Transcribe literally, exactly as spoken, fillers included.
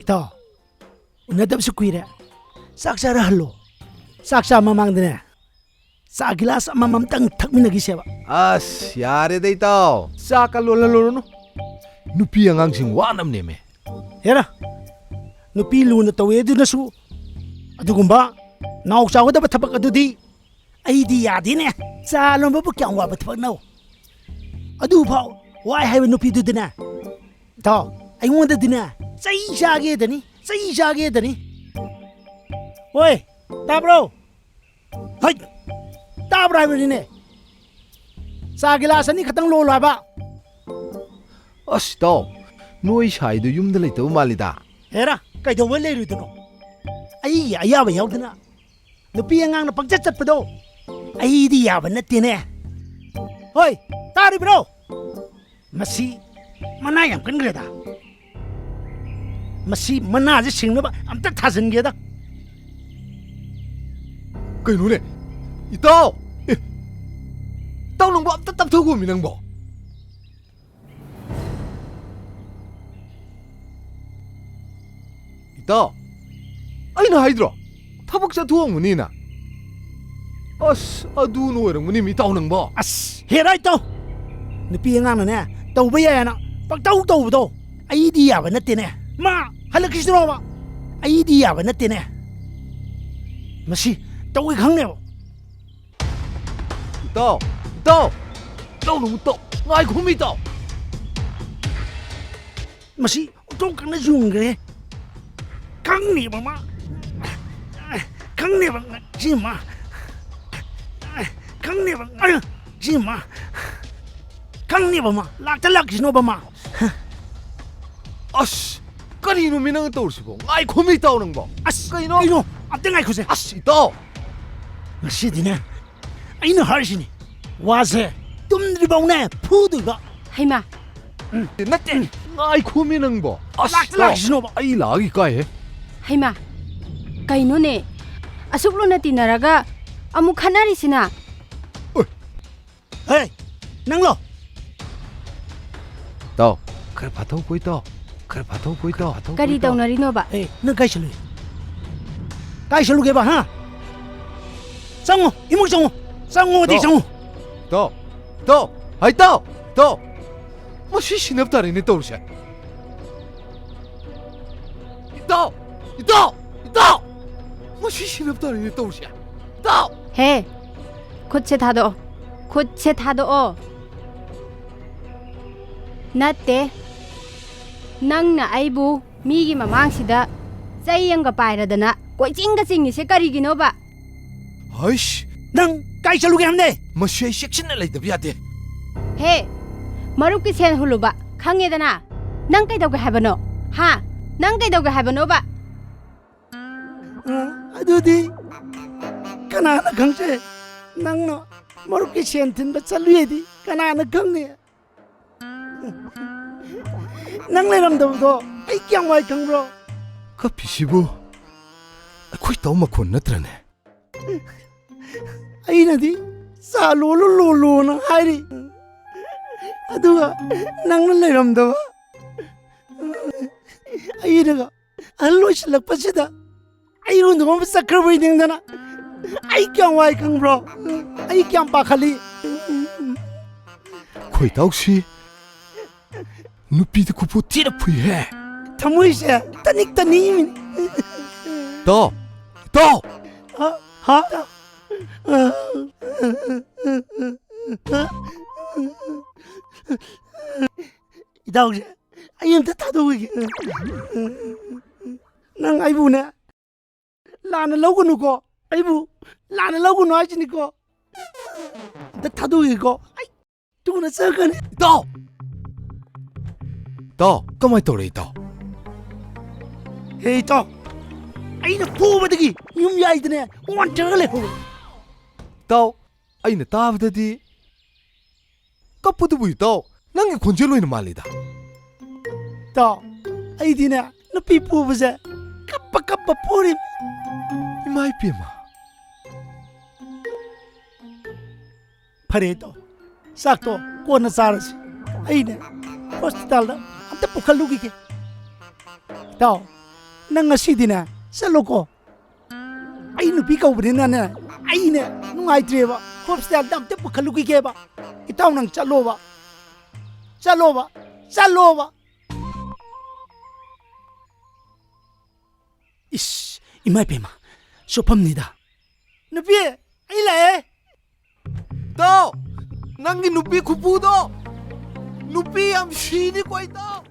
ꯏꯇꯥꯎ, ꯎꯅꯗꯕꯁꯨ ꯀꯨꯏꯔꯦ꯫ ꯆꯥꯛ ꯆꯥꯔꯍꯜꯂꯣ꯫ ꯆꯥꯛ ꯆꯥ ꯃꯃꯥꯡꯗꯅꯦ, ꯆꯥ ꯒꯤꯂꯥꯁ ꯑꯃꯃꯝꯇꯪ ꯊꯛꯃꯤꯟꯅꯈꯤꯁꯦꯕ꯫ ꯑꯁ, ꯌꯥꯔꯦꯗ ꯏꯇꯥꯎ, ꯆꯥꯛꯀ ꯂꯣꯜꯍꯜꯂꯨꯔꯅꯨ꯫ ꯅꯨꯄꯤ ꯑꯉꯥꯡꯁꯤꯡ ꯋꯥꯅꯕꯅꯦꯃꯦ꯫ ꯍꯦꯔꯥ, ꯅꯨꯄꯤ ꯂꯨꯅ ꯇꯧꯋꯦ ꯑꯗꯨꯅꯁꯨ ꯑꯗꯨꯒꯨꯝꯕ ꯅꯥꯎ ꯆꯥꯎꯒꯗꯕ ꯊꯕꯛ ꯑꯗꯨꯗꯤ ꯑꯩꯗꯤ ꯌꯥꯗꯦꯅꯦ꯫ ꯆꯥ ꯂꯣꯟꯕꯕꯨ ꯀꯌꯥꯝ ꯋꯥꯕ ꯊꯕꯛꯅꯣ? ꯑꯗꯨꯐꯥꯎ ꯋꯥꯏ ꯍꯥꯏꯕ ꯅꯨꯄꯤꯗꯨꯗꯤꯅꯦ, ꯏꯇꯥꯎ, ꯑꯩꯉꯣꯟꯗꯗꯤꯅꯦ ꯆꯩ ꯆꯥꯒꯦꯗꯅꯤ, ꯆꯩ ꯆꯥꯒꯦꯗꯅꯤ꯫ ꯍꯣꯏ, ꯇꯥꯕ꯭ꯔꯣ? ꯍꯩ! ꯇꯥꯕ꯭ꯔꯥ ꯍꯥꯏꯕꯅꯤꯅꯦ꯫ ꯆꯥ ꯒꯤꯂꯥꯁ ꯑꯅꯤ ꯈꯛꯇꯪ ꯂꯣꯜꯂꯣ ꯍꯥꯏꯕ꯫ ꯑꯁ, ꯏꯇꯥꯎ, ꯅꯣꯏ ꯁꯥꯏꯗꯣ ꯌꯨꯝꯗ ꯂꯩꯇꯕ ꯃꯥꯜꯂꯤꯗ꯫ ꯍꯦꯔꯥ, ꯀꯩꯗꯧꯕꯩ ꯂꯩꯔꯣꯏꯗꯣꯏꯅꯣ? ꯑꯩꯒꯤ ꯑꯌꯥꯕ ꯌꯥꯎꯗꯅ ꯅꯨꯄꯤ ꯑꯉꯥꯡꯅ ꯄꯪꯆꯠ ꯆꯠꯄꯗꯣ ꯑꯩꯗꯤ ꯌꯥꯕ ꯅꯠꯇꯦꯅꯦ꯫ ꯍꯣꯏ, ꯇꯥꯔꯤꯕ꯭ꯔꯣ? ꯃꯁꯤ ꯃꯅꯥ ꯌꯥꯝ ꯀꯟꯈ꯭ꯔꯦꯗ꯫ ꯃꯁꯤ ꯃꯅꯥꯁꯦ ꯁꯦꯡꯅꯕ ꯑꯝꯇ ꯊꯥꯖꯤꯟꯒꯦꯗ꯫ ꯀꯩꯅꯣꯅꯦ? ꯏꯇꯥꯎ! ꯑꯦ! ꯏꯇꯥꯎ, ꯅꯪꯕꯨ ꯑꯝꯇ ꯇꯞꯊꯧꯈꯣꯃꯤ ꯅꯪꯕꯣ꯫ ꯏꯇꯥꯎ, ꯑꯩꯅ ꯍꯥꯏꯗ꯭ꯔꯣ ꯊꯕꯛ ꯆꯠꯊꯣꯛꯑꯝꯒꯅꯤꯅ? ꯑꯁ, ꯑꯗꯨꯅ ꯑꯣꯏꯔꯝꯒꯅꯤ ꯃꯤ ꯏꯇꯥꯎ ꯅꯪꯕꯣ꯫ ꯑꯁ, ꯍꯦꯔꯥ ꯏꯇꯥꯎ! ꯅꯨꯄꯤ ꯑꯉꯥꯡꯅꯅꯦ ꯇꯧꯕ ꯌꯥꯏ ꯍꯥꯏꯅ ꯄꯪꯇꯧ ꯇꯧꯕꯗꯣ ꯑꯩꯗꯤ ꯌꯥꯕ ꯅꯠꯇꯦꯅꯦ꯫ ꯃꯥ ꯍꯜꯂꯛꯈꯤꯁꯅꯣꯕ꯫ ꯑꯩꯗꯤ ꯌꯥꯕ ꯅꯠꯇꯦꯅꯦ꯫ ꯃꯁꯤ ꯇꯧꯏ ꯈꯪꯅꯦꯕ꯫ ꯏꯇꯥꯎ! ꯏꯇꯥꯎ! ꯏꯇꯥꯎ ꯅꯪꯕꯨ ꯇꯧ! ꯉꯥꯏꯈꯣꯃꯤ ꯏꯇꯥꯎ! ꯃꯁꯤ ꯑꯣꯟꯊꯣꯛ ꯀꯟꯅ ꯌꯨꯡꯈ꯭ꯔꯦ꯫ ꯈꯪꯅꯦꯕ ꯃꯥ꯫ ꯈꯪꯅꯦꯕ ꯁꯤ ꯃꯥ꯫ ꯈꯪꯅꯦꯕ ꯁꯤ ꯃꯥ꯫ ꯈꯪꯅꯦꯕ ꯃꯥ꯫ ꯂꯥꯛꯇ ꯂꯥꯛꯈꯤꯁꯅꯣꯕ ꯃꯥ꯫ ꯑꯁ! ꯀꯔꯤꯅꯣ ꯃꯤ ꯅꯪꯅ ꯇꯧꯔꯤꯁꯤꯕꯣ? ꯉꯥꯏꯈꯣꯃꯤ ꯏꯇꯥꯎ ꯅꯪꯕꯣ꯫ ꯑꯁ! ꯀꯩꯅꯣ? ꯀꯩꯅꯣ? ꯑꯝꯇ ꯉꯥꯏꯈꯣꯁꯦ꯫ ꯑꯁ ꯏꯇꯥꯎ! ꯉꯁꯤꯗꯤꯅꯦ ꯑꯩꯅ ꯍꯥꯏꯔꯤꯁꯤꯅꯤ, ꯋꯥꯁꯦ ꯇꯨꯝꯗ꯭ꯔꯤꯕꯧꯅꯦ ꯐꯨꯗꯣꯏꯕ꯫ ꯍꯩꯃꯥ! ꯅꯠꯇꯦ, ꯉꯥꯏꯈꯣꯃꯤ ꯅꯪꯕꯣ꯫ ꯑꯁ, ꯂꯥꯛꯇ ꯂꯥꯛꯁꯤꯅꯣꯕ꯫ ꯑꯩ ꯂꯥꯛꯑꯒ ꯏꯀꯥꯏꯍꯦ꯫ ꯍꯩꯃꯥ! ꯀꯩꯅꯣꯅꯦ? ꯑꯁꯨꯛ ꯂꯨꯅ ꯇꯤꯟꯅꯔꯒ ꯑꯃꯨꯛ ꯈꯠꯅꯔꯤꯁꯤꯅ? ꯑꯣꯏ꯫ ꯍꯦ, ꯅꯪꯂꯣ? ꯏꯇꯥꯎ, ꯈꯔ ꯐꯥꯊꯧꯀꯣ ꯏꯇꯥꯎ꯫ ꯈꯔ ꯐꯥꯊꯧ ꯀꯣꯏ ꯇꯧ꯫ ꯀꯔꯤ ꯇꯧꯅꯔꯤꯅꯣꯕ? ꯑꯦ, ꯅꯪ ꯀꯥꯏ ꯆꯠꯂꯨꯏ? ꯀꯥꯏ ꯆꯠꯂꯨꯒꯦꯕ, ꯍꯥ? ꯆꯪꯉꯣ, ꯏꯃꯨꯡ ꯆꯪꯉꯣ꯫ ꯆꯪꯉꯣꯗꯤ ꯇꯣ꯫ ꯆꯪꯉꯣ꯫ ꯇꯣ, ꯇꯣ, ꯍꯩ ꯇꯣ, ꯇꯣ꯫ ꯃꯁꯤ ꯁꯤꯟꯅꯕ ꯇꯥꯔꯦꯅꯦ ꯇꯧꯔꯤꯁꯦ꯫ ꯏꯇꯥꯎ, ꯏꯇꯥꯎ, ꯏꯇꯥꯎ꯫ ꯃꯁꯤ ꯁꯤꯟꯅꯕ ꯇꯥꯔꯦꯅꯦ ꯇꯧꯔꯤꯁꯦ꯫ ꯏꯇꯥꯎ꯫ ꯍꯦ, ꯈꯨꯠꯁꯦ ꯊꯥꯗꯣꯛꯑꯣ꯫ ꯈꯨꯠꯁꯦ ꯊꯥꯗꯣꯛꯑꯣ꯫ ꯅꯠꯇꯦ꯫ ꯅꯪꯅ ꯑꯩꯕꯨ ꯃꯤꯒꯤ ꯃꯃꯥꯡꯁꯤꯗ ꯆꯩ ꯑꯃꯒ ꯄꯥꯏꯔꯗꯅ ꯀꯣꯏꯆꯤꯡꯒ ꯆꯤꯡꯉꯤꯁꯦ ꯀꯔꯤꯒꯤꯅꯣꯕ? ꯍꯩꯁ! ꯅꯪ ꯀꯥꯏ ꯆꯠꯂꯨꯒꯦ ꯍꯥꯏꯕꯅꯦ? ꯃꯁꯤ ꯑꯩ ꯆꯦꯛꯁꯤꯟꯅ ꯂꯩꯇꯕ ꯌꯥꯗꯦ꯫ ꯍꯦ! ꯃꯔꯨꯞꯀꯤ ꯁꯦꯟ ꯍꯨꯜꯂꯨꯕ ꯈꯪꯉꯦꯗꯅ? ꯅꯪ ꯀꯩꯗꯧꯒꯦ ꯍꯥꯏꯕꯅꯣ? ꯍꯥ? ꯅꯪ ꯀꯩꯗꯧꯒꯦ ꯍꯥꯏꯕꯅꯣꯕ? ꯑ, ꯑꯗꯨꯗꯤ ꯀꯅꯥꯅ ꯈꯪꯖꯩ? ꯅꯪꯅ ꯃꯔꯨꯞꯀꯤ ꯁꯦꯟ ꯊꯤꯟꯕ ꯆꯠꯂꯨꯏꯗꯤ ꯀꯅꯥꯅ ꯈꯪꯅꯤ? ꯅꯪ ꯂꯩꯔꯝꯗꯕꯗꯣ ꯑꯩ ꯀꯌꯥꯝ ꯋꯥꯏ ꯈꯪꯕ꯭ꯔꯣ? ꯀꯞꯄꯤꯁꯤꯕꯨ ꯑꯩꯈꯣꯏ ꯇꯥꯎ ꯃꯈꯣꯟ ꯅꯠꯇ꯭ꯔꯅꯦ? ꯑꯩꯅꯗꯤ ꯆꯥ ꯂꯣꯜꯂꯨ ꯂꯣꯜꯂꯣꯅ ꯍꯥꯏꯔꯤ, ꯑꯗꯨꯒ ꯅꯪꯅ ꯂꯩꯔꯝꯗꯕ꯫ ꯑꯩꯅꯒ ꯑꯍꯜ ꯑꯣꯏꯁꯤꯜꯂꯛꯄꯁꯤꯗ ꯑꯩ ꯍꯨꯟꯗꯣꯛꯑꯝꯕ ꯆꯠꯈ꯭ꯔꯕꯣꯏ ꯅꯤꯡꯗꯅ ꯑꯩ ꯀꯌꯥꯝ ꯋꯥꯏ ꯈꯪꯕ꯭ꯔꯣ? ꯑꯩ ꯀꯌꯥꯝ ꯄꯥꯈꯠꯂꯤ? ꯈꯣꯏꯇꯥꯎꯁꯤ ꯅꯨꯄꯤꯗ ꯈꯨꯐꯨ ꯊꯤꯅ ꯐꯨꯏꯍꯦ꯫ ꯊꯃꯣꯏꯁꯦ ꯇꯅꯤꯛ ꯇꯅꯤꯛ ꯏꯃꯤꯅꯤ꯫ ꯇꯣ, ꯇꯣ꯫ ꯍꯥ? ꯍꯥ? ꯏꯇꯥꯎꯁꯦ, ꯑꯩ ꯑꯝꯇ ꯊꯥꯗꯣꯛꯈꯤꯒꯦ꯫ ꯅꯪ ꯑꯩꯕꯨꯅꯦ, ꯂꯥꯟꯅ ꯂꯧꯒꯅꯨꯀꯣ꯫ ꯑꯩꯕꯨ ꯂꯥꯟꯅ ꯂꯧꯒꯅꯨ ꯍꯥꯏꯁꯤꯅꯤꯀꯣ꯫ ꯑꯝꯇ ꯊꯥꯗꯣꯛꯈꯤꯒꯦꯀꯣ꯫ ꯑꯩ ꯊꯨꯅ ꯆꯠꯈ꯭ꯔꯅꯤ꯫ ꯏꯇꯥꯎ! ꯏꯇꯥꯎ, ꯀꯃꯥꯏ ꯇꯧꯔꯦ, ꯏꯇꯥꯎ? ꯍꯦ, ꯏꯇꯥꯎ, ꯑꯩꯅ ꯐꯨꯕꯗꯒꯤ ꯌꯨꯝ ꯌꯥꯏꯗꯅꯦ ꯋꯥꯟꯊꯔꯒ ꯂꯩꯍꯧꯔꯦ꯫ ꯏꯇꯥꯎ, ꯑꯩꯅ ꯇꯥꯕꯗꯗꯤ ꯀꯞꯄꯗꯨꯕꯨ ꯏꯇꯥꯎ, ꯅꯪꯒꯤ ꯈꯣꯟꯖꯦꯜ ꯑꯣꯏꯅ ꯃꯥꯜꯂꯤꯗ꯫ ꯏꯇꯥꯎ, ꯑꯩꯗꯤꯅꯦ, ꯅꯨꯄꯤ ꯄꯨꯕꯁꯦ ꯀꯞꯄ ꯀꯞꯄ ꯄꯨꯔꯤ꯫ ꯏꯃꯥ ꯏꯄꯦꯝꯃ꯫ ꯐꯔꯦ ꯏꯇꯥꯎ, ꯆꯥꯛꯇꯣ ꯀꯣꯟꯅ ꯆꯥꯔꯁꯤ꯫ ꯑꯩꯅꯦ, ꯍꯣꯁꯄꯤꯇꯥꯜꯗ ꯑꯝꯇ ꯄꯨꯈꯠꯂꯨꯈꯤꯒꯦ꯫ ꯏꯇꯥꯎ, ꯅꯪ ꯉꯁꯤꯗꯤꯅꯦ, ꯆꯠꯂꯣꯀꯣ꯫ ꯑꯩ ꯅꯨꯄꯤ ꯀꯧꯕꯅꯤꯅꯅꯦ, ꯑꯩꯅꯦ ꯅꯨꯡꯉꯥꯏꯇ꯭ꯔꯦꯕ꯫ ꯍꯣꯁꯄꯤꯇꯥꯜꯗ ꯑꯝꯇ ꯄꯨꯈꯠꯂꯨꯈꯤꯒꯦꯕ꯫ ꯏꯇꯥꯎ, ꯅꯪ ꯆꯠꯂꯣꯕ꯫ ꯆꯠꯂꯣꯕ꯫ ꯆꯠꯂꯣꯕ꯫ ꯏꯁ, ꯏꯃꯥ ꯏꯄꯦꯝꯃ, ꯆꯣꯞꯐꯝꯅꯤꯗ꯫ ꯅꯨꯄꯤ, ꯑꯩ ꯂꯥꯛꯑꯦ꯫ ꯇꯥꯎ, ꯅꯪꯒꯤ ꯅꯨꯄꯤ ꯈꯨꯄꯨꯗꯣ, ꯅꯨꯄꯤ ꯌꯥꯝ ꯁꯤꯅꯤꯀꯣ, ꯏꯇꯥꯎ꯫